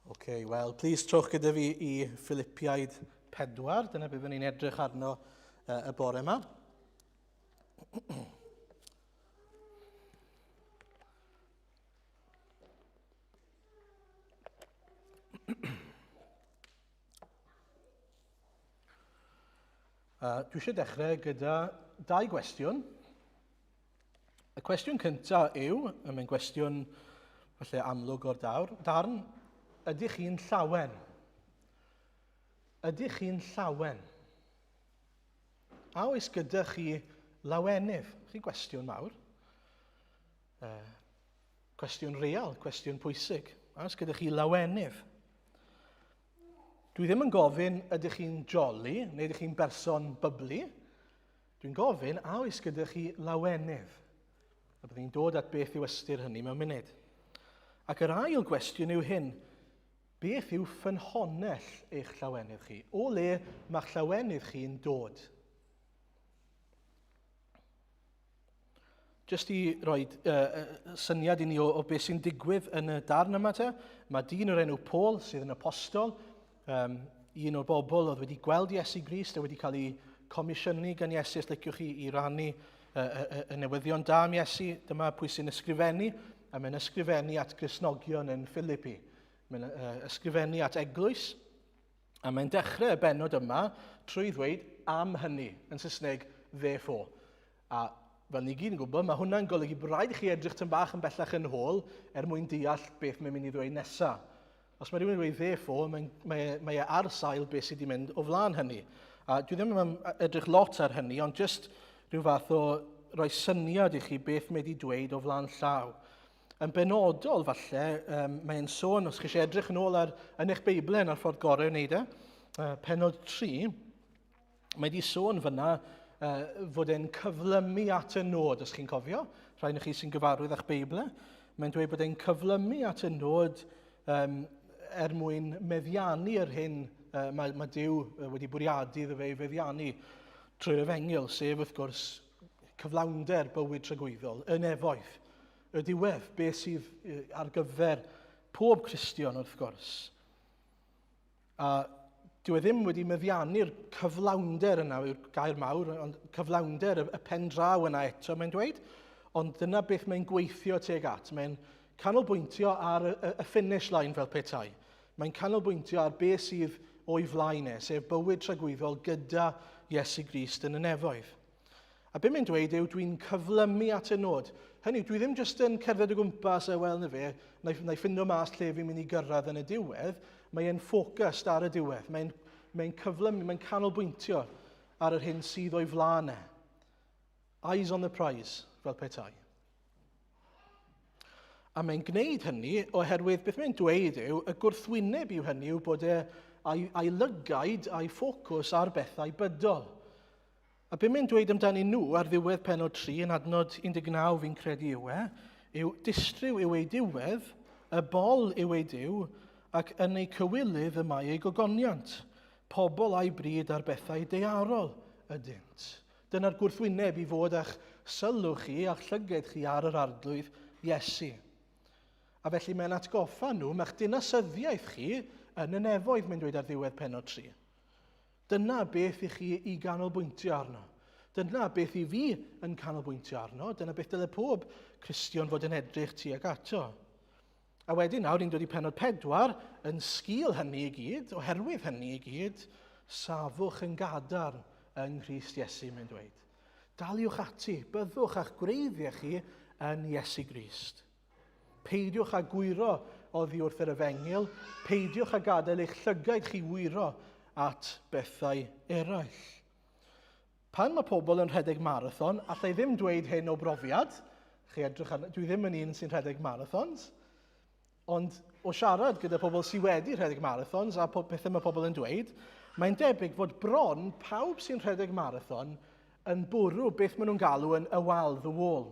OK, wel, please trowch gyda fi i Philippiaid 4. Dyna beth ni'n edrych arno uh, y bore yma. Uh, dwi eisiau dechrau gyda dau gwestiwn. Y cwestiwn cyntaf yw, a mae'n gwestiwn falle amlwg o'r dawr, darn, ydych chi'n llawen? Ydych chi'n llawen? A oes gyda chi lawenydd? Chi gwestiwn mawr. Uh, cwestiwn real, cwestiwn pwysig. A oes gyda chi lawenydd? Dwi ddim yn gofyn ydych chi'n jolly neu ydych chi'n berson byblu. Dwi'n gofyn a oes gyda chi lawenydd? A byddwn ni'n dod at beth yw ystyr hynny mewn munud. Ac yr ail gwestiwn yw hyn, beth yw ffynhonnell eich llawenydd chi? O le mae'ch llawenydd chi'n dod? Jyst i roi uh, syniad i ni o, o beth sy'n digwydd yn y darn yma te, mae dyn o'r enw Paul sydd yn apostol, um, un o'r bobl oedd wedi gweld Iesu Grist a wedi cael ei comisiynu gan Iesu, os liciwch chi, i rannu y, y, y newyddion da am Iesu. Dyma pwy sy'n ysgrifennu, a mae'n ysgrifennu at Gristnogion yn Philippi. Mae'n uh, ysgrifennu at eglwys, A mae'n dechrau y bennod yma trwy ddweud am hynny, yn Saesneg, therefore. A fel ni gyd yn gwybod, mae hwnna'n golygu bod rhaid i chi edrych tyn bach yn bellach yn hôl er mwyn deall beth mae'n mynd i ddweud nesaf. Os mae rhywun yn dweud therefore, mae, mae, mae e ar sail beth sydd wedi mynd o flaen hynny. A dwi ddim yn edrych lot ar hynny, ond jyst rhyw fath o roi syniad i chi beth mae wedi dweud o flaen llaw. Yn benodol, falle, um, mae'n sôn, os chi eisiau edrych yn ôl ar, yn eich Beiblen ar ffordd gorau wneud e, uh, penod 3, mae wedi sôn fyna uh, fod e'n cyflymu at y nod, os chi'n cofio, rhai chi sy'n gyfarwydd â'ch Beibl, mae'n dweud bod e'n cyflymu at y nod um, er mwyn meddiannu yr hyn uh, mae, mae Duw wedi bwriadu iddo fe i feddiannu trwy'r efengyl, sef wrth gwrs cyflawnder bywyd tragwyddol, y nefoedd. Y diwedd, beth sydd ar gyfer pob Cristion wrth gwrs. A dyw e ddim wedi meddiannu'r cyflawnder yna, yw'r gair mawr, ond cyflawnder y, y pen draw yna eto, mae'n dweud. Ond dyna beth mae'n gweithio tuag at. Mae'n canolbwyntio ar y, y, y finish line fel petai. Mae'n canolbwyntio ar beth sydd o'i flaen e, sef bywyd tragwyddol gyda Iesu Grist yn y nefoedd. A be mae'n dweud yw, dwi'n cyflymu at y nod. Hynny yw, dwi ddim jyst yn cerdded o gwmpas a wel na fe, na i, na i ffindo mas lle fi'n mynd i gyrraedd yn y diwedd. Mae e'n focused ar y diwedd. Mae'n mae cyflymu, mae'n canolbwyntio ar yr hyn sydd o'i flaen e. Eyes on the prize, fel petai. A mae'n gwneud hynny oherwydd beth mae'n dweud yw, y gwrthwyneb yw hynny yw bod e a'i, a'i lygaid a'i ffocws ar bethau bydol. A be mae'n dweud amdanyn nhw ar ddiwedd penod 3 yn adnod 19 fi'n credu yw e, yw distryw yw ei diwedd, y bol yw ei duw, ac yn ei cywilydd y mae ei gogoniant. Pobl a'i bryd ar bethau daearol ydynt. Dyna'r gwrthwyneb i fod â'ch sylw chi a'ch llyged chi ar yr arglwydd Iesu. A felly mae'n atgoffa nhw, mae'ch dinasyddiaeth chi yn y nefoedd, mae'n dweud ar ddiwedd penod 3. Dyna beth i chi i ganolbwyntio arno. Dyna beth i fi yn canolbwyntio arno. Dyna beth dyle pob Cristion fod yn edrych tuag ato. A wedyn nawr ni'n dod i penod pedwar, yn sgil hynny i gyd, oherwydd hynny i gyd, safwch yn gadarn yng Nghrist Iesu, mae'n dweud. Daliwch ati, byddwch a'ch gwreiddiau chi yn Iesu Grist. Peidiwch â gwyro oddi wrth yr efengyl, peidiwch â gadael eich llygaid chi wyro at bethau eraill. Pan mae pobl yn rhedeg marathon, allai ddim dweud hyn o brofiad, chi edrych arno, dwi ddim yn un sy'n rhedeg marathons, ond o siarad gyda pobl sydd wedi rhedeg marathons a pethau mae pobl yn dweud, mae'n debyg fod bron pawb sy'n rhedeg marathon yn bwrw beth maen nhw'n galw yn y wal, the wall.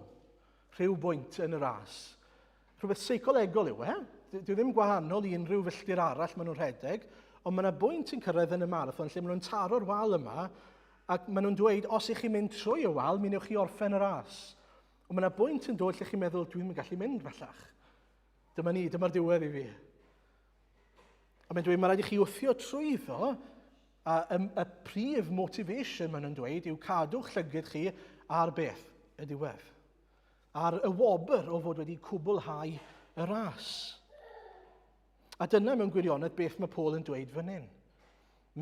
rhyw bwynt yn y ras. Rhywbeth seicolegol yw e. Dyw ddim gwahanol i unrhyw filltir arall maen nhw'n rhedeg, ond mae yna bwynt yn cyrraedd yn y marathon lle maen nhw'n taro'r wal yma, ac maen nhw'n dweud, os ych chi'n mynd trwy y wal, mi wnewch chi orffen y ras. Ond mae yna bwynt yn dod lle chi'n meddwl, dwi'n mynd gallu mynd bellach. Dyma ni, dyma'r diwedd i fi. A mae'n dweud, mae rhaid i chi wthio trwyddo, a y, y prif motivation maen nhw'n dweud yw cadw'ch llygyd chi ar beth? Y diwedd. Ar y wobr o fod wedi cwblhau y ras. A dyna mewn gwirionedd beth mae Paul yn dweud fan hyn.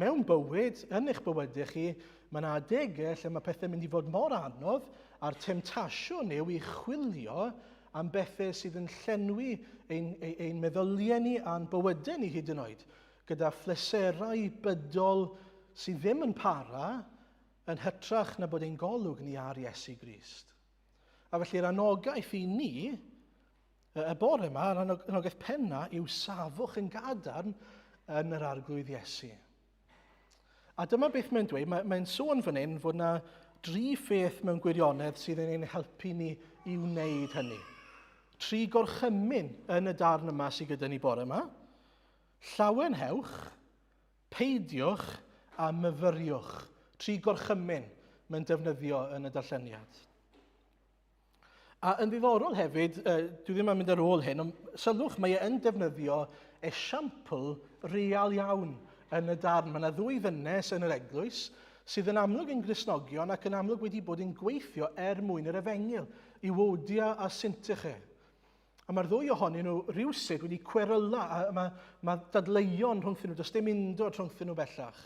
Mewn bywyd, yn eich bywydau chi, mae yna adegau lle mae pethau'n mynd i fod mor anodd a'r temtasiwn yw i chwilio am bethau sydd yn llenwi ein, ein, ein meddyliau ni a'n bywydau ni hyd yn oed, gyda phleserau bydol sydd ddim yn para yn hytrach na bod ein golwg ni ar Iesu Grist. A felly'r anogaeth i ni y bore yma, yr anogaeth penna yw safwch yn gadarn yn yr Arglwydd Iesu. A dyma beth mae'n dweud, mae'n mae sôn fan hyn fod yna dri pheth mewn gwirionedd sydd yn ein helpu ni i wneud hynny. Tri gorchymyn yn y darn yma sydd gyda ni bore yma. Llawenhewch, peidiwch a myfyriwch. Tri gorchymyn mae'n defnyddio yn y darlleniad. A yn ddiddorol hefyd, dwi ddim yn mynd ar ôl hyn, ond sylwch, mae e yn defnyddio esiampl real iawn yn y darn. Mae yna ddwy ddynes yn yr eglwys sydd yn amlwg yn Gristnogion ac yn amlwg wedi bod yn gweithio er mwyn yr efengyl, Euodia a Syntyche. A mae'r ddwy ohonyn nhw rhywsut wedi cweryla, a mae, mae dadleuon rhwngthyn nhw, does dim undod rhwngthyn nhw bellach.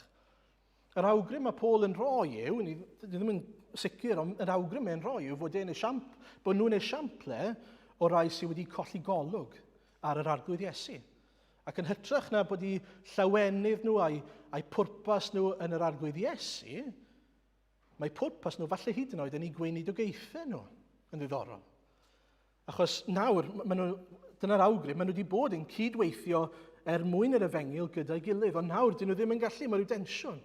Yr awgrym mae Paul yn rhoi yw, ni ddim yn sicr, ond yr awgrym mae'n rhoi yw fod e'n esiamp, bod nhw'n esiample o rai sydd wedi colli golwg ar yr Arglwydd Iesu. Ac yn hytrach na bod eu llawenydd nhw a'u, a'u pwrpas nhw yn yr Arglwydd Iesu, mae pwrpas nhw falle hyd yn oed yn eu gweinidogaethau nhw yn ddiddorol. Achos nawr, maen nhw, dyna'r awgrym, maen nhw wedi bod yn cydweithio er mwyn yr efengyl gyda'i gilydd, ond nawr dyn nhw ddim yn gallu, mae rhyw densiwn.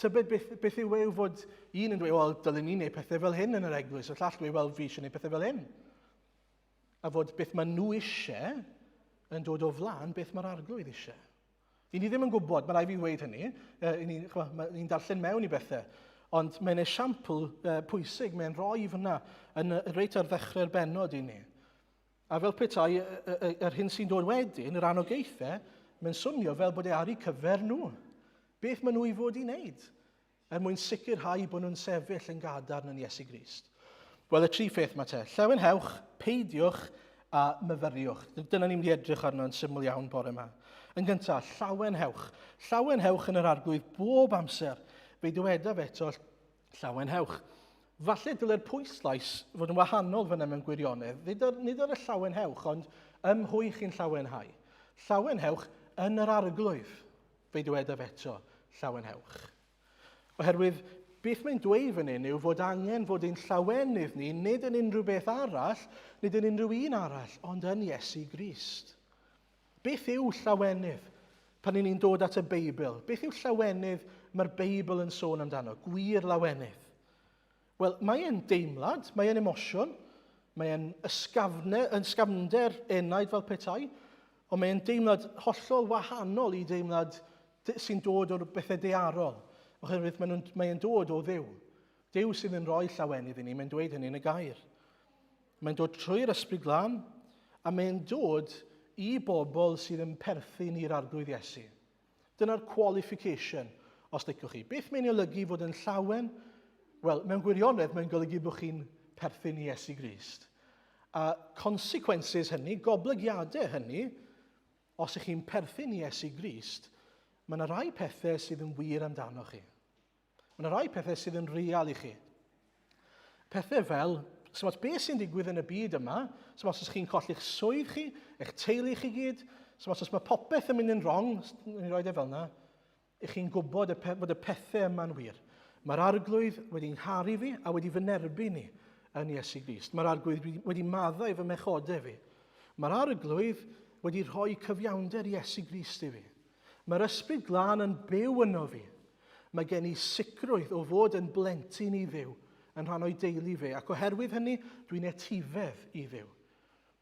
Tybed beth, beth yw e yw fod un yn dweud, wel, dylen ni wneud pethau fel hyn yn yr eglwys, y llall dweud, wel, fi eisiau gwneud pethau fel hyn. A fod beth maen nhw eisiau yn dod o flaen beth mae'r arglwydd eisiau. I ni ddim yn gwybod, mae rhaid fi ddweud hynny, i ni'n ni darllen mewn i bethau, ond mae'n esiampl pwysig, mae'n rhoi fyna yn reit ar ddechrau'r bennod i ni. A fel petai, yr hyn sy'n dod wedyn, yr anogaethau, mae'n swnio fel bod e ar eu cyfer nhw. Beth maen nhw i fod i wneud? er mwyn sicrhau bod nhw'n sefyll yn gadarn yn Iesu Grist? Wel, y tri pheth mae te. Llawenhewch, peidiwch a myfyriwch. Dyna ni'n mynd i edrych arno yn syml iawn bore yma. Yn gyntaf, llawenhewch. Llawenhewch yn yr arglwydd bob amser. Fe dywedaf eto, llawenhewch. Falle dyle'r pwyslais fod yn wahanol fyna mewn gwirionedd. Nid ar, nid ar y llawenhewch, ond ym mhwy chi'n llawenhau. Llawenhewch yn yr arglwydd. Fe dywedaf eto, llawenhewch. Oherwydd beth mae'n dweud fan hyn yw fod angen fod ein llawenydd ni nid yn unrhyw beth arall, nid yn unrhyw un arall, ond yn Iesu Grist. Beth yw llawenydd pan ni'n dod at y Beibl? Beth yw llawenydd mae'r Beibl yn sôn amdano? Gwir lawenydd. Wel, mae e'n deimlad, mae e'n emosiwn, mae e'n ysgafne, ysgafnder enaid fel petai, ond mae e'n deimlad hollol wahanol i deimlad sy'n dod o'r bethau dearol, oherwydd mae, mae e'n dod o Dduw. Duw sydd yn rhoi llawenydd i ni, mae'n dweud hynny yn y gair. Mae'n dod trwy'r Ysbryd Glân, a mae'n dod i bobl sydd yn perthyn i'r Arglwydd Iesu. Dyna'r qualification, os liciwch chi. Beth mae'n ei olygu fod yn llawen? Wel, mewn gwirionedd, mae'n golygu bod chi'n perthyn i Iesu Grist. A consequences hynny, goblygiadau hynny, os ych chi'n perthyn i Iesu Grist, mae yna rai pethau sydd yn wir amdano chi. Mae yna rai pethau sydd yn real i chi. Pethau fel, so os beth sy'n digwydd yn y byd yma, so os chi'n colli'ch swydd chi, eich teulu chi gyd, so os mae popeth yn mynd yn wrong, ni'n rhoi e fel yna, ych chi'n gwybod y fod y pethau yma'n wir. Mae'r arglwydd wedi ngharu fi a wedi fy nerbyn i yn Iesu Grist. Mae'r arglwydd wedi maddau fy mechodau fi. Mae'r arglwydd wedi rhoi cyfiawnder Iesu Grist i fi. Mae'r Ysbryd Glân yn byw yno fi. Mae gen i sicrwydd o fod yn blentyn i Dduw, yn rhan o'i deulu fe, ac oherwydd hynny, dwi'n etifedd i Dduw.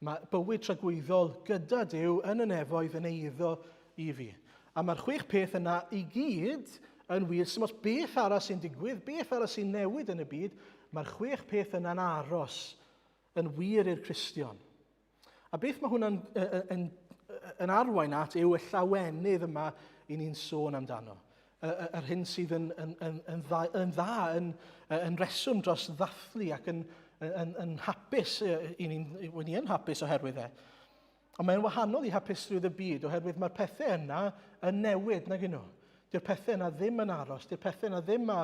Mae bywyd tragwyddol gyda Duw yn y nefoedd yn eiddo i fi. A mae'r chwech peth yna i gyd yn wir. Sdim ots beth arall sy'n digwydd, beth arall sy'n newid yn y byd, mae'r chwech peth yna'n aros yn wir i'r Cristion. A beth mae hwnna'n yn, yn yn arwain at yw y llawenydd yma i ni'n sôn amdano. Yr hyn sydd yn, yn, yn, yn, dda, yn dda, yn, yn reswm dros ddathlu ac yn, yn, yn hapus, i ni'n ni yn hapus oherwydd e. Ond mae'n wahanol i hapusrwydd y byd oherwydd mae'r pethau yna yn newid, nag nhw? Dyw'r pethau yna ddim yn aros, dyw'r pethau yna ddim â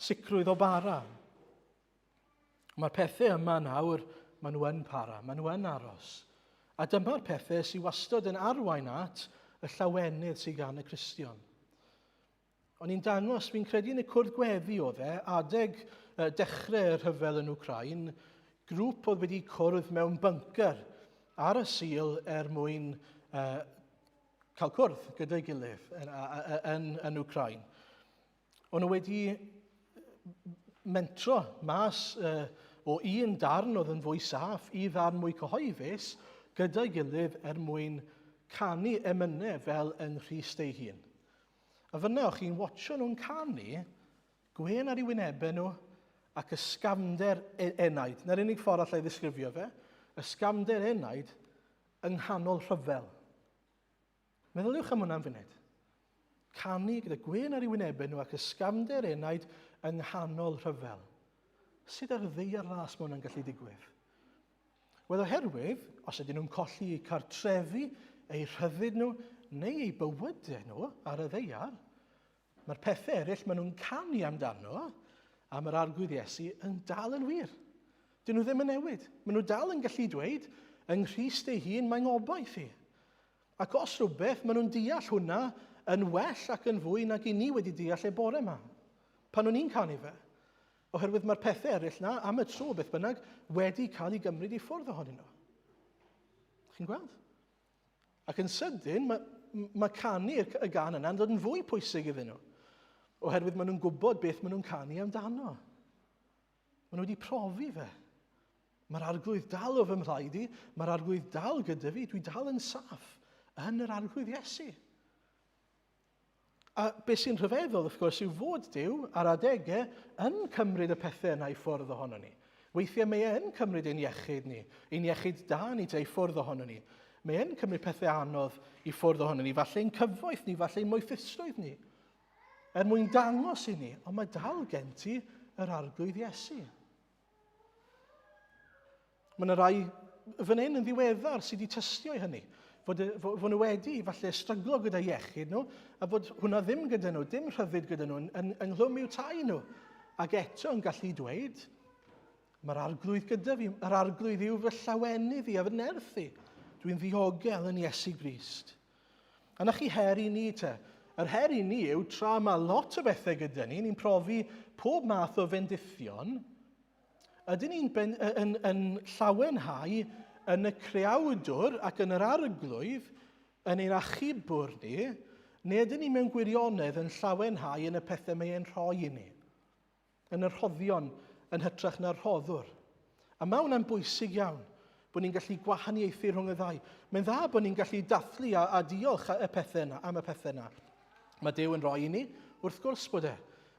sicrwydd o bara. Mae'r pethau yma nawr, maen nhw yn para, maen nhw yn aros. A dyma'r pethau sydd wastad yn arwain at y llawenydd sydd gan y Cristion. O'n i'n dangos, fi'n credu yn y cwrdd gweddi oedd e, adeg dechrau y rhyfel yn Wcrain, grŵp oedd wedi cwrdd mewn bunker ar y Sul er mwyn cael cwrdd gyda'i gilydd yn, yn, yn Wcrain. O'n nhw wedi mentro mas o un darn oedd yn fwy saff i ddarn mwy cyhoeddus gyda'i gilydd er mwyn canu emynau fel yng Nghrist ei hun. A fyna o'ch chi'n watcho nhw'n canu, gwên ar eu wynebau nhw ac ysgafnder e-, enaid. Na'r unig ffordd allai ddisgrifio fe, ysgafnder enaid yng nghanol rhyfel. Meddyliwch am hwnna am funud. Canu gyda gwên ar ei wynebau nhw ac ysgafnder enaid yng nghanol rhyfel. Sut ar ddaear las mae hwnna'n gallu digwydd? Wel, oherwydd, os ydyn nhw'n colli eu cartrefi, eu rhyddid nhw, neu eu bywydau nhw ar y ddaear, Mae'r pethau eraill maen nhw'n canu amdano am yr Arglwydd Iesu yn dal yn wir. Dyn nhw ddim yn newid. Maen nhw dal yn gallu dweud, yng Nghrist ei hun mae'n ngobaith i. Ac os rhywbeth, maen nhw'n deall hwnna yn well ac yn fwy nag i ni wedi deall e bore yma. Pan o'n i'n canu fe. Oherwydd mae'r pethau eraill na, am y tro beth bynnag, wedi cael ei gymryd i ffwrdd ohonyn nhw. Chi'n gweld? Ac yn sydyn, mae, mae canu y gan yna'n dod yn fwy pwysig iddyn nhw. Oherwydd maen nhw'n gwybod beth maen nhw'n canu amdano. Maen nhw wedi profi fe. Mae'r arglwydd dal o fy mhlaid i, mae'r arglwydd dal gyda fi, dwi dal yn saff yn yr arglwydd Iesu. A beth sy'n rhyfeddol, wrth gwrs, yw fod Duw ar adegau yn cymryd y pethau yna i ffwrdd ohono ni. Weithiau mae e yn cymryd ein iechyd ni, ein iechyd da ni te i ffwrdd ohono ni. Mae e'n cymryd pethau anodd i ffwrdd ohono ni, falle ein cyfoeth ni, falle ein moethusrwydd ni, er mwyn dangos i ni, ond mae dal gen ti yr arglwydd Iesu. Mae yna rai fan hyn yn ddiweddar sydd wedi tystio i hynny. Fod, fod, fod nhw wedi falle stryglo gyda iechyd nhw, a fod hwnna ddim gyda nhw, dim rhyddid gyda nhw, yn, yn, ynghlwm i'w tai nhw. Ac eto yn gallu dweud, mae'r arglwydd gyda fi, yr arglwydd yw fy llawenydd i a fy nerth i. Dwi'n ddiogel yn Iesu Grist. A na chi her i ni te. Yr her i ni yw, tra mae lot o bethau gyda ni, ni'n profi pob math o fendithion, Ydyn ni'n ben, yn, yn llawenhau yn y creawdwr ac yn yr arglwydd yn ein achubwr ni, neu ydyn ni mewn gwirionedd yn llawenhau yn y pethau mae e'n rhoi i ni, yn y rhoddion yn hytrach na'r rhoddwr? A mae hwnna'n bwysig iawn, bod ni'n gallu gwahaniaethu rhwng y ddau. Mae'n dda bod ni'n gallu dathlu a, a diolch y pethau yna, am y pethau yna. Mae Duw yn rhoi i ni, wrth gwrs bod e.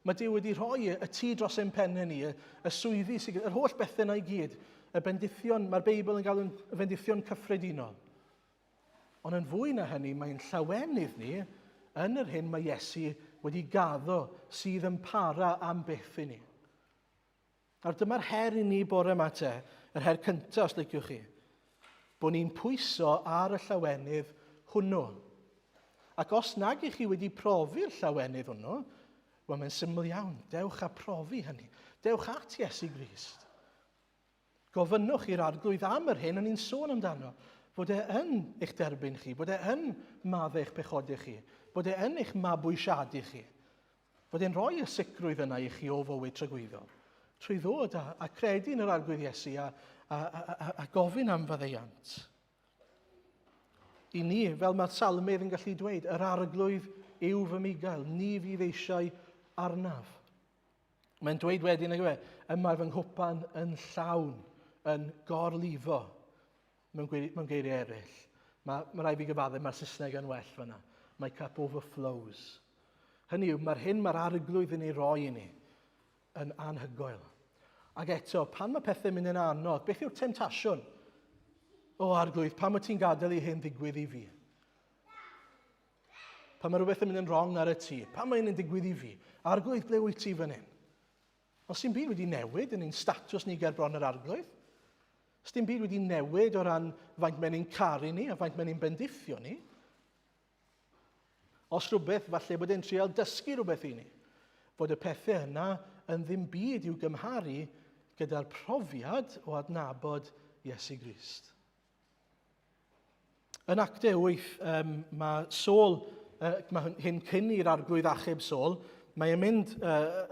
Mae Duw wedi rhoi y tŷ dros ein pennau ni, y, y swyddi, sydd, yr holl bethau yna i gyd, y bendithion, mae'r Beibl yn galw'n fendithion cyffredinol. Ond yn fwy na hynny, mae'n llawenydd ni yn yr hyn mae Iesu wedi gaddo sydd yn para am byth i ni. Nawr dyma'r her i ni bore yma te, yr her cyntaf os liciwch chi. Bod ni'n pwyso ar y llawenydd hwnnw. Ac os nag ych chi wedi profi'r llawenydd hwnnw, wel mae'n syml iawn, dewch a profi hynny. Dewch at Iesu Grist. Gofynnwch i'r arglwydd am yr hyn o'n i'n sôn amdano, fod e yn eich derbyn chi, bod e yn maddau eich pechodau chi, bod e yn eich mabwysiadu chi. Fod e'n rhoi y sicrwydd yna i chi o fywyd tragwyddol, trwy ddod a, a credu yn yr Arglwydd Iesu a, a, a, a, a gofyn am faddeuant. I ni, fel mae'r salmydd yn gallu dweud, yr Arglwydd yw fy migael, ni fydd eisiau arnaf. Mae'n dweud wedyn, nag yw e, y mae fy nghwpan yn llawn, yn gorlifo, mewn, mewn geiriau eraill. Mae, mae rhaid fi gyfaddef, mae'r Saesneg yn well fyna. My cup overflows. Hynny yw, mae'r hyn mae'r arglwydd yn ei roi i ni yn anhygoel. Ac eto, pan mae pethau'n mynd yn anodd, beth yw'r temtasiwn? O arglwydd, pam wyt ti'n gadael i hyn ddigwydd i fi? Pan mae rhywbeth yn mynd yn wrong ar y tŷ, pan mae hyn yn digwydd i fi, Arglwydd, ble wyt ti fan hyn? Os dim byd wedi newid yn ein statws ni ger bron yr Arglwydd, os dim byd wedi newid o ran faint mae'n ein caru ni a faint mae'n ein bendithio ni, os rhywbeth, falle bod e'n trial dysgu rhywbeth i ni, fod y pethau yna yn ddim byd i'w gymharu gyda'r profiad o adnabod Iesu Grist. Yn Actau 8, um, mae Saul, uh, mae hyn cyn i'r arglwydd achub Saul, mae e'n mynd uh,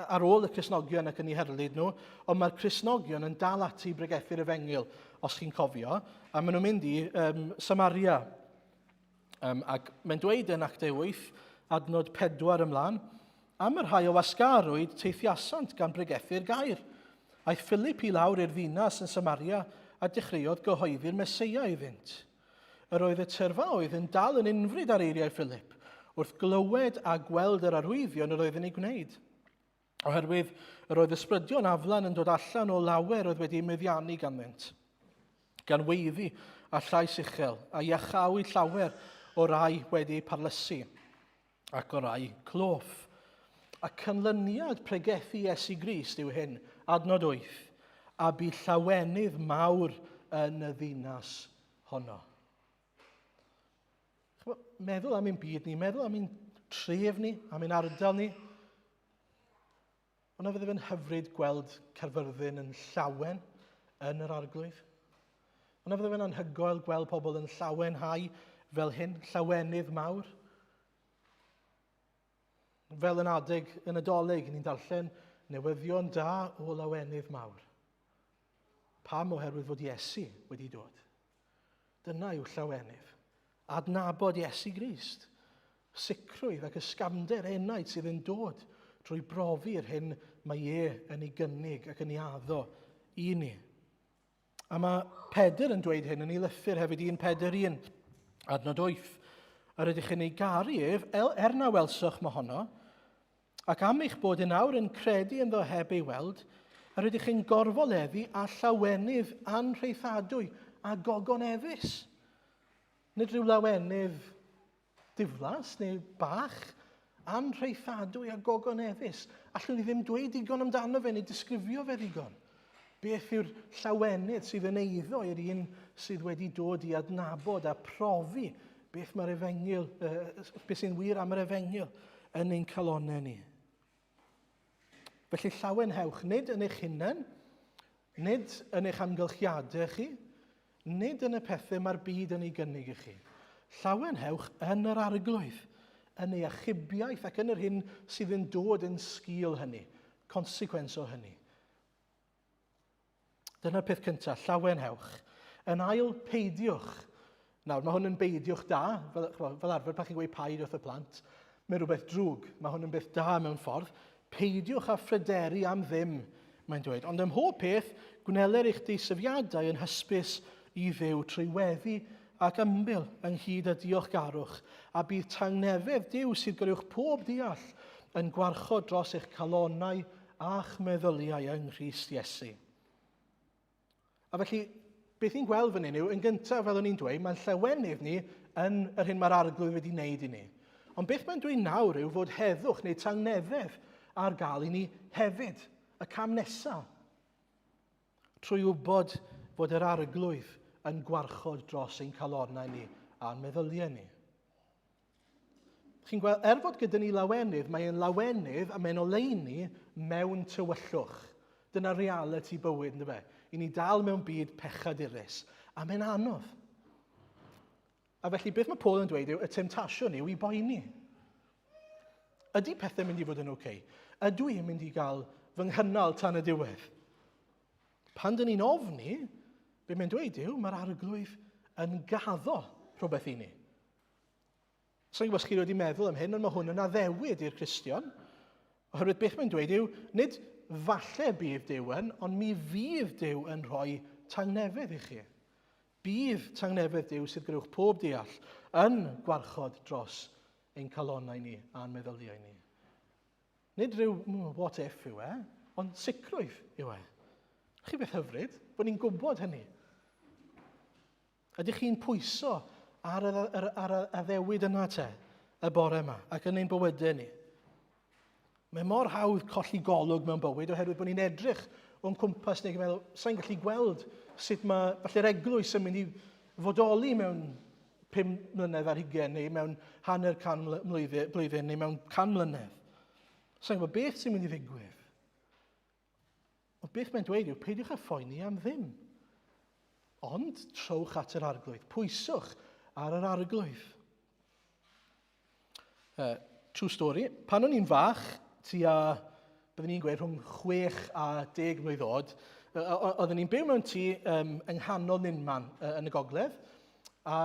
ar ôl y Cristnogion ac yn eu herlid nhw, ond mae'r Cristnogion yn dal ati i bregethu'r efengyl, os chi'n cofio, a maen nhw'n mynd i um, Samaria. Um, ac mae'n dweud yn Actau 8, adnod 4 ymlaen, am y rhai o wasgarwyd teithiasant gan bregethu'r gair. Aeth Philip i lawr i'r ddinas yn Samaria a dechreuodd gyhoeddi'r Meseia iddynt. Yr oedd y tyrfaoedd yn dal yn unfryd ar eiriau Philip, wrth glywed a gweld yr arwyddion yr oedd yn eu gwneud. Oherwydd yr oedd ysbrydion aflan yn dod allan o lawer oedd wedi eu meddiannu ganddynt, gan weiddi a llais uchel, a iacháu llawer o rai wedi eu parlysu. Ac o rai cloff. A canlyniad pregethu Iesu Grist yw hyn, adnod 8, a bu llawenydd mawr yn y ddinas honno. Chymod, meddwl am ein byd ni, meddwl am ein tref ni, am ein ardal ni. Ond na fydde fe'n hyfryd gweld Caerfyrddin yn llawen yn yr arglwydd? Ond na fydde fe'n anhygoel gweld pobl yn llawenhau fel hyn, llawenydd mawr? Fel yn adeg y Nadolig, ni'n darllen newyddion da o lawenydd mawr. Pam? Oherwydd fod Iesu wedi dod. Dyna yw llawenydd. Adnabod Iesu Grist. Sicrwydd ac ysgafnder enaid sydd yn dod drwy brofi'r hyn mae e yn ei gynnig ac yn ei addo i ni. A mae Pedr yn dweud hyn yn ei lythyr hefyd, 1 Pedr 1, adnod 8. Yr ydych yn ei garu ef, er na welsoch mohono, ac am eich bod yn awr yn credu ynddo heb ei weld, yr ydych yn gorfoleddu a llawenydd anrheithadwy a gogoneddus. Nid rhyw lawenydd diflas neu bach, anrheithadwy a gogoneddus. Allwn ni ddim dweud digon amdano fe neu disgrifio fe ddigon. Beth yw'r llawenydd sydd yn eiddo i'r un sydd wedi dod i adnabod a profi beth mae'r efengyl, beth sy'n wir am yr efengyl yn ein calonnau ni. Felly llawenhewch, nid yn eich hunain, nid yn eich amgylchiadau chi, nid yn y pethau mae'r byd yn ei gynnig i chi. Llawenhewch yn yr arglwydd, yn ei achubiaeth ac yn yr hyn sydd yn dod yn sgil hynny, consequence o hynny. Dyna'r peth cyntaf, llawenhewch. Yn ail, peidiwch. Nawr, mae hwn yn beidiwch da, fel, fel arfer pan chi'n gweud paid wrth y plant, mae rhywbeth drwg. Mae hwn yn beth da mewn ffordd. Peidiwch â phryderu am ddim, mae'n dweud. Ond ym mhob peth, gwneler eich deisyfiadau yn hysbys i Dduw trwy weddi ac ymbil ynghyd â diolchgarwch, a bydd tangnefedd Duw sydd goruwch pob deall yn gwarchod dros eich calonnau a'ch meddyliau yng Nghrist Iesu. A felly, beth ni'n gweld fan hyn yw, yn gyntaf, fel o'n i'n dweud, mae'n llawenydd ni yn yr hyn mae'r arglwydd wedi wneud i ni. Ond beth mae'n dweud nawr yw fod heddwch neu tangnefedd ar gael i ni hefyd, y cam nesaf. Trwy wybod fod yr arglwydd yn gwarchod dros ein calonnau ni a'n meddyliau ni. Chi'n gweld, er fod gyda ni lawenydd, mae'n lawenydd a mae'n oleuni mewn tywyllwch. Dyna reality bywyd, ynddo fe? I ni dal mewn byd pechadurus. A mae'n anodd. A felly beth mae Paul yn dweud yw, y temtasiwn yw i boeni. Ydy pethau'n mynd i fod yn oce? Okay? Ydw i'n mynd i gael fy nghynnal tan y diwedd? Pan dyn ni'n ofni, be mae'n dweud yw, mae'r arglwydd yn gaddo rhywbeth i ni. Sa'n gwybod os chi wedi meddwl am hyn, ond mae hwn yn addewid i'r Cristion. Oherwydd beth mae'n dweud yw, nid falle bydd Duw yn, ond mi fydd Duw yn rhoi tangnefedd i chi. Bydd tangnefedd Duw sydd gyda pob deall yn gwarchod dros ein calonnau ni a'n meddyliau ni. Nid rhyw what if yw e, ond sicrwydd yw e. Chi beth hyfryd, bod ni'n gwybod hynny. Ydych chi'n pwyso ar yr, ar, ar y addewid yna te? y bore yma ac yn ein bywydau ni. Mae mor hawdd colli golwg mewn bywyd oherwydd bod ni'n edrych o'n cwmpas ni ac yn meddwl, sa'n gallu gweld sut mae falle'r eglwys yn mynd i fodoli mewn 25 neu mewn hanner can blwyddyn neu mewn 100 mlynedd. Sa'n gwybod beth sy'n mynd i ddigwydd. Ond beth mae'n dweud yw, peidiwch â phoeni am ddim. Ond trowch at yr arglwydd. Pwyswch ar yr arglwydd. True story. Pan o'n i'n fach, tua, byddwn i'n gweud rhwng 6 a 10 mlwydd oed, oeddwn i'n byw mewn tŷ yng nghanol Ninman yn y gogledd. A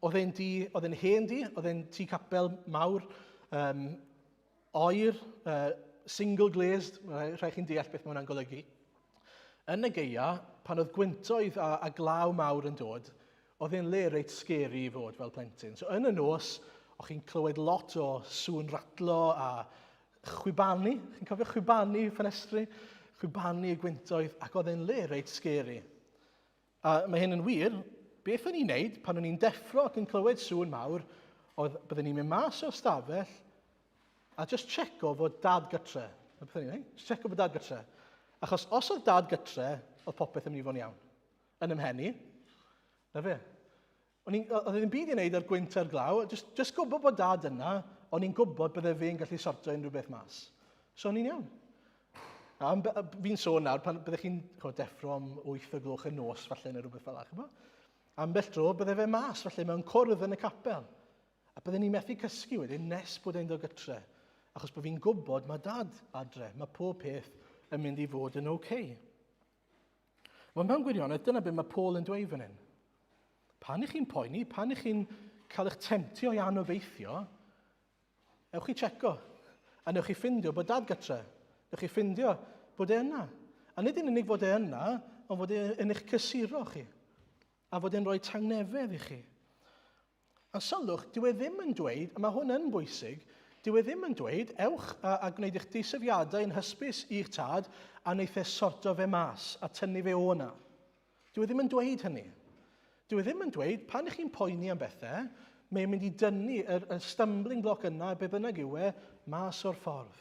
oedd e'n di, oedd e'n hen di, oedd e'n tŷ capel mawr, oer, single glazed, rhaid chi'n deall beth mae hwnna'n golygu. Yn y gaea, pan oedd gwyntoedd a glaw mawr yn dod, oedd e'n le reit scary i fod fel plentyn. So yn y nos, o'ch chi'n clywed lot o sŵn ratlo a chwibanu. Chi'n cofio chwibanu ffenestri? Chwibanu y gwyntoedd, ac oedd e'n le reit scary. A mae hyn yn wir, beth o'n i'n neud pan o'n i'n deffro ac yn clywed sŵn mawr, oedd byddwn ni'n mynd mas o'r stafell a just checo fod dad gytre. Na beth o'n i'n neud? Just checo fod dad gytre. Achos os oedd dad gytre, oedd popeth yn mynd i fod yn iawn. Yn ymhen i. Na fe. O'n i'n, oedd e ddim byd i wneud ar gwynt a'r glaw, just, just gwybod bod dad yna, o'n i'n gwybod bydde fe'n gallu sorto unrhyw beth mas. So o'n i'n iawn. A fi'n sôn nawr, pan byddech chi'n deffro am 8 o gloch y nos, falle, neu rhywbeth fel 'na, Ambell dro, bydde fe mas, falle, mewn cwrdd yn y capel. A bydden ni'n methu cysgu wedyn nes bod e'n dod gytre. Achos bod fi'n gwybod mae dad adre, mae pob peth yn mynd i fod yn oce. Okay. Wel, mewn gwirionedd, dyna beth mae Paul yn dweud fan hyn. Pan ych chi'n poeni, pan ych chi'n cael eich temtio i anobeithio, ewch i checo. A newch chi ffindio bod dad gytre. Newch chi ffindio bod e yna. A nid yn unig fod e yna, ond fod e yn eich cysuro chi. A fod e'n rhoi tangnefedd i chi. A sylwch, dyw e ddim yn dweud, a mae hwn yn bwysig, dyw e ddim yn dweud, ewch a, a gwneud eich deisyfiadau yn hysbys i'ch tad a wneith e sorto fe mas a tynnu fe o yna. Dyw e ddim yn dweud hynny. Dyw e ddim yn dweud, pan ych chi'n poeni am bethau, mae'n mynd i dynnu yr, y stumbling block yna, be bynnag yw e, mas o'r ffordd.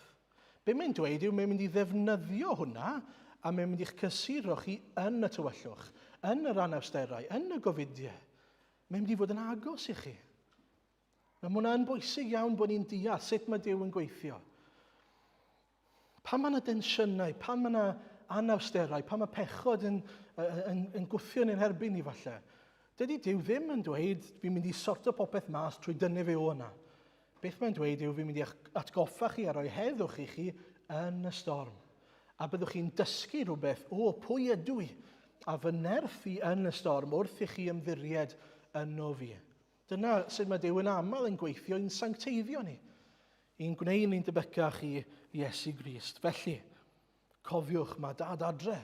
Be mae'n dweud yw mae'n mynd i ddefnyddio hwnna a mae'n mynd i'ch cysuro chi yn y tywyllwch, yn yr anawsterau, yn y gofidiau. Mae'n mynd i fod yn agos i chi. Mae hwnna yn bwysig iawn bod ni'n deall sut mae Duw yn gweithio. Pan mae yna densiynau, pan mae yna anawsterau, pan mae pechod yn, yn, yn, yn gwthio ni'n herbyn ni falle, dydy Duw ddim yn dweud, fi'n mynd i sorto popeth mas trwy dynnu fe o yna. Beth mae'n dweud yw, fi'n mynd i atgoffa chi a rhoi heddwch i chi yn y storm. A byddwch chi'n dysgu rhywbeth, o, pwy ydw i? A fy nerth i yn y storm wrth i chi ymddiried yno fi. Dyna sut mae Duw yn aml yn gweithio i'n sancteiddio ni, i'n gwneud ni'n debycach i Iesu Grist. Felly, cofiwch, mae dad adre.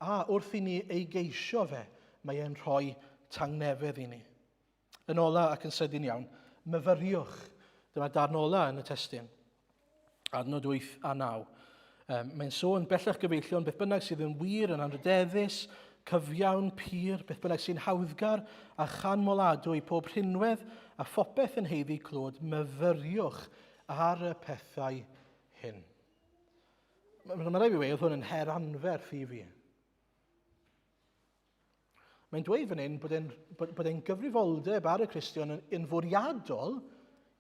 A wrth i ni ei geisio fe, mae e'n rhoi tangnefedd i ni. Yn ola ac yn sydyn iawn, myfyriwch. Dyma darn ola yn y testun. Adnod 8 a 9. Um, mae'n sôn bellach gyfeillion beth bynnag sydd yn wir, yn anrhydeddus, cyfiawn, pur, beth bynnag sy'n hawddgar a chanmoladwy, pob rhinwedd a phopeth yn heiddi clod, myfyriwch ar y pethau hyn. Mae ma rhaid fi weud, hwn yn her anferth i fi. Mae'n dweud fan hyn bod e'n, bod, bod e'n gyfrifoldeb ar y Cristion yn, yn fwriadol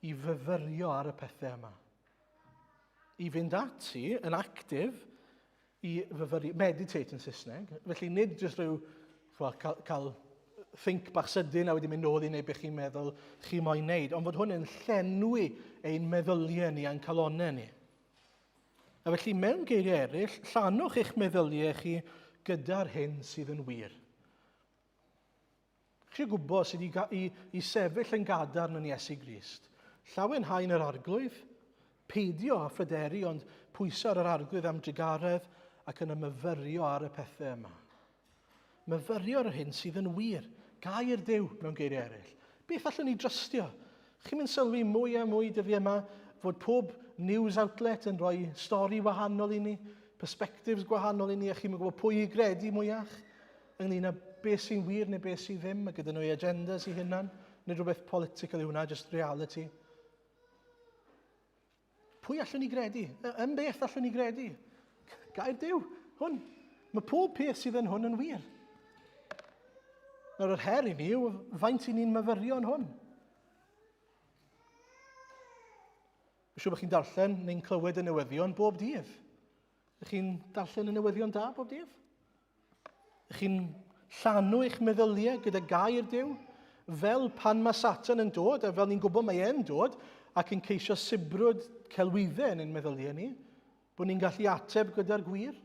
i fyfyrio ar y pethau yma. I fynd ati yn actif i fyfyrio, meditate yn Saesneg. Felly nid jyst rhyw chwa, cael, cael think bach sydyn a wedyn mynd nôl i wneud beth chi'n meddwl chi moyn wneud, ond fod hwn yn llenwi ein meddyliau ni a'n calonnau ni. A felly, mewn geiriau eraill, llanwch eich meddyliau chi gyda'r hyn sydd yn wir. Chi eisiau gwybod sut i, i, i sefyll yn gadarn yn Iesu Grist. Llawenhau yn yr arglwydd, peidio â phryderu ond pwyso ar yr arglwydd am drugaredd ac yn ymyfyrio ar y pethau yma. Myfyrio ar yr hyn sydd yn wir. Gair Duw, mewn geiriau eraill. Beth allwn ni drystio? Chi'n mynd sylwi mwy a mwy dyddiau yma fod pob news outlet yn rhoi stori wahanol i ni, perspectives gwahanol i ni, a chi'n mynd gwybod pwy i gredu mwyach ynglyn â beth sy'n wir neu beth sydd ddim, a gyda nhw eu agendas i hunan. Nid rhywbeth political yw hwnna, just reality. Pwy allwn ni gredu? Yn beth allwn ni gredu? Gair Duw, hwn. Mae pob peth sydd yn hwn yn wir. Nawr yr her i ni yw faint i ni'n myfyrio yn hwn. Dwi'n siŵr bod chi'n darllen neu'n clywed y newyddion bob dydd. Ych chi'n darllen y newyddion da bob dydd? Ych chi'n llanw eich meddyliau gyda gair Duw? Fel pan mae Satan yn dod, a fel ni'n gwybod mae e'n dod, ac yn ceisio sibrwd celwyddau yn ein meddyliau ni, bod ni'n gallu ateb gyda'r gwir,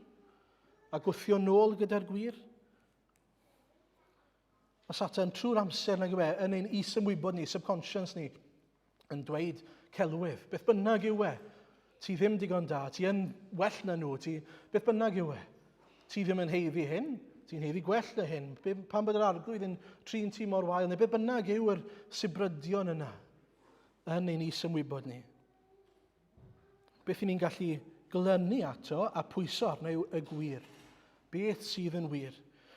a gwthio nôl gyda'r gwir. Mae Satan trwy'r amser, nag yw e, yn ein is-ymwybod ni, subconscious ni, yn dweud celwydd. Beth bynnag yw e, ti ddim digon da, ti yn well na nhw, ti, beth bynnag yw e. Ti ddim yn heiddi hyn, ti'n heiddi gwell na hyn, pan bod yr arglwydd yn trin ti mor wael, neu beth bynnag yw yr sibrydion yna yn ein is-ymwybod ni. Beth i ni'n gallu glynu ato a pwyso arno yw y gwir. Beth sydd yn wir?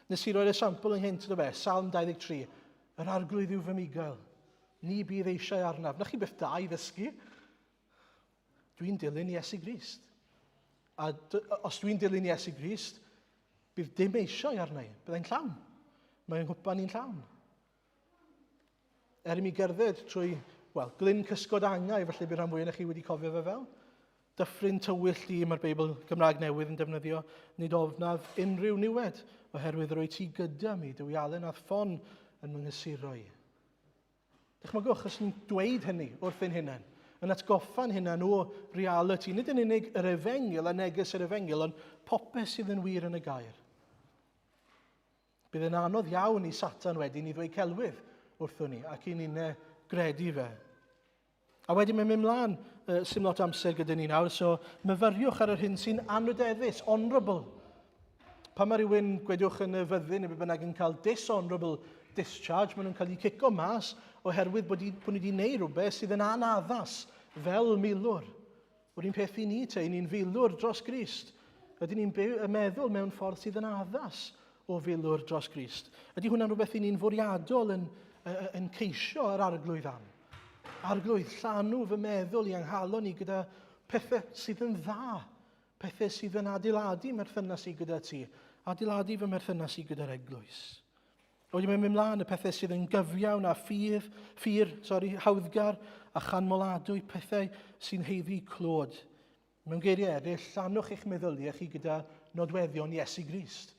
Nes i roi'r esiampl ynghynt iddo fe, Salm 23. Yr arglwydd yw fy migael. Ni bydd eisiau arnaf. Na chi beth da i ddysgu? Dwi'n dilyn Iesu Grist. A os dwi'n dilyn Iesu Grist, bydd dim eisiau arna i. Byddai'n llawn. Mae'n nghwpan i'n llawn. Er i mi gerdded trwy, wel, glyn cysgod angau, felly bydd rhan fwyaf chi wedi cofio fe fel. Dyffryn tywyll di, mae'r Beibl Gymraeg Newydd yn defnyddio, nid ofnaf unrhyw niwed, oherwydd rwy ti gyda mi, dy wialen a'th ffon yn fy nghysuro i. Dychmygwch os ni'n dweud hynny wrth ein hunain, yn atgoffa'n hunain o reality, nid yn unig yr efengyl a neges yr efengyl, ond popeth sydd yn wir yn y gair. Bydd yn anodd iawn i Satan wedyn i ddweud celwydd wrthwn ni ac i ninne gredu fe. A wedyn mae'n mynd mlaen, sy'n lot amser gyda ni nawr, so myfyriwch ar yr hyn sy'n anrhydeddus, honourable. Pan mae rhywun, gwedwch yn y fyddin neu beth bynnag, yn cael dishonourable discharge, maen nhw'n cael eu cico mas oherwydd bod, i, bod nhw wedi gwneud rhywbeth sydd yn anaddas fel milwr. Yr un peth i ni te, i ni'n filwr dros Grist. Ydyn ni'n byw, y meddwl mewn ffordd sydd yn addas o filwr dros Grist? Ydy hwnna'n rhywbeth i ni'n fwriadol yn, yn ceisio yr arglwydd am? Arglwydd, llanw fy meddwl i anghalon i gyda pethau sydd yn dda, pethau sydd yn adeiladu merthynas i gyda ti, adeiladu fy merthynas i gyda'r eglwys. A wedyn mae'n mynd mlaen y pethau sydd yn gyfiawn a ffydd, ffyr, sorry, hawddgar a chanmoladwy, pethau sy'n heiddi clod. Mewn geiriau eraill, llanwch eich meddyliau chi gyda nodweddion Iesu Grist.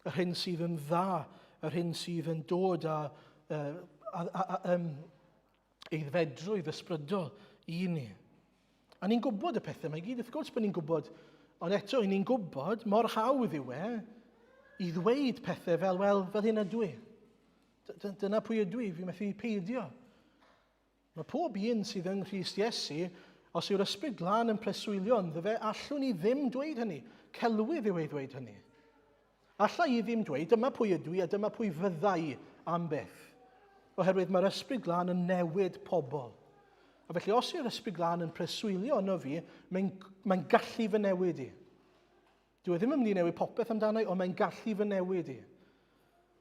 Yr hyn sydd yn dda, yr hyn sydd yn dod â, a, a, a, um, aeddfedrwydd ysbrydol i ni. A ni'n gwybod y pethau mae gyd, wrth gwrs bod ni'n gwybod, ond eto, i ni'n gwybod mor hawdd yw e i ddweud pethau fel, wel, fel hyn ydw i. Dyna pwy ydw i, fi methu peidio. Mae pob un sydd yng Nghrist Iesu, os yw'r ysbryd glân yn preswylio ynddo fe, allwn ni ddim dweud hynny. Celwydd yw ei ddweud hynny. Alla i ddim dweud, dyma pwy ydw i a dyma pwy fydda i am byth. Oherwydd mae'r Ysbryd Glân yn newid pobl. A felly os yw'r Ysbryd Glân yn preswylio yno fi, mae'n mae gallu fy newid i. Dwi e ddim yn mynd i newid popeth amdano i, ond mae'n gallu fy newid i.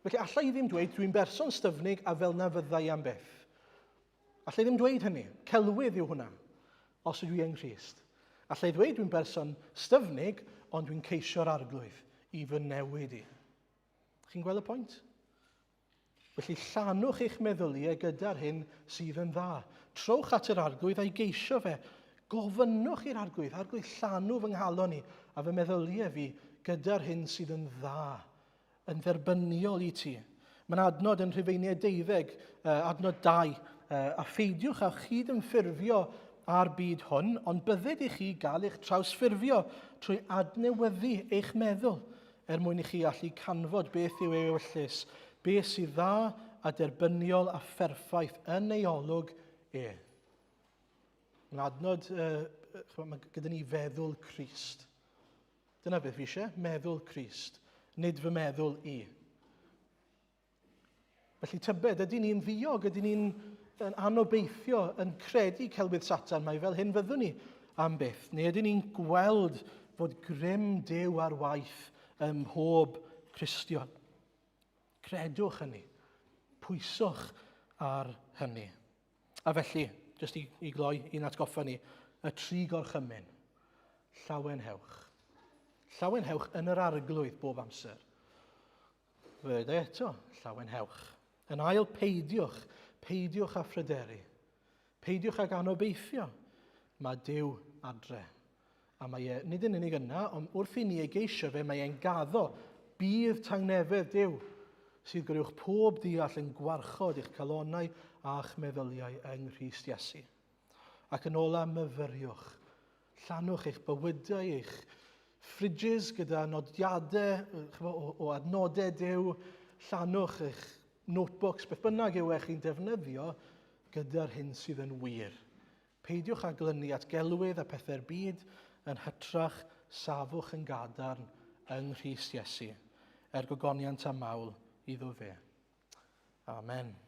Felly alla i ddim dweud, dwi'n berson styfnig a fel na fydda i am byth. Alla i ddim dweud hynny. Celwydd yw hwnna, os ydw i yng Nghrist. Alla i ddweud dwi'n berson styfnig, ond dwi'n ceisio'r arglwydd i fy newid i. Chi'n gweld y pwynt? Felly llanwch eich meddyliau gyda'r hyn sydd yn dda. Trowch at yr arglwydd a'i geisio fe. Gofynnwch i'r arglwydd, arglwydd llanw fy nghalon i a fy meddyliau fi gyda'r hyn sydd yn dda. yn dderbyniol i ti. Mae'n adnod yn Rhufeiniau deuddeg, adnod 2, a pheidiwch â chyd-ymffurfio â'r byd hwn, ond bydded i chi gael eich trawsffurfio trwy adnewyddu eich meddwl, er mwyn i chi allu canfod beth yw ei ewyllys, beth sydd dda a derbyniol a pherffaith yn ei olwg e. Mae'n adnod, mae gyda ni feddwl Crist. Dyna beth fi eisiau, meddwl Crist, nid fy meddwl i. Felly tybed, ydyn ni'n ddiog, ydyn ni'n yn anobeithio, yn credu celwydd Satan, mae fel hyn fyddwn ni am byth? Neu ydyn ni'n gweld fod grym Duw ar waith ym mhob Cristion? Credwch hynny. Pwyswch ar hynny. A felly, jyst i, i gloi, i'n atgoffa ni, y tri gorchymyn. Llawenhewch. Llawenhewch yn yr arglwydd bob amser. Fe eto, llawenhewch. Yn ail, peidiwch, peidiwch â phryderu. Peidiwch ag anobeithio. Mae Duw adre. A mae e nid yn unig yna, ond wrth i ni ei geisio fe, mae e'n gaddo bydd tangnefedd Duw sydd gwrywch pob deall yn gwarchod eich calonnau a'ch meddyliau yng Nghrist Iesu. Ac yn ola, myfyriwch. Llanwch eich bywydau, eich fridges gyda nodiadau o, o adnodau Duw. Llanwch eich notebooks, beth bynnag yw eich chi'n defnyddio, gyda'r hyn sydd yn wir. Peidiwch â glynu at gelwydd a pethau'r byd, yn hytrach, safwch yn gadarn yng Nghrist Iesu, er gogoniant a mawl iddo fe. Amen.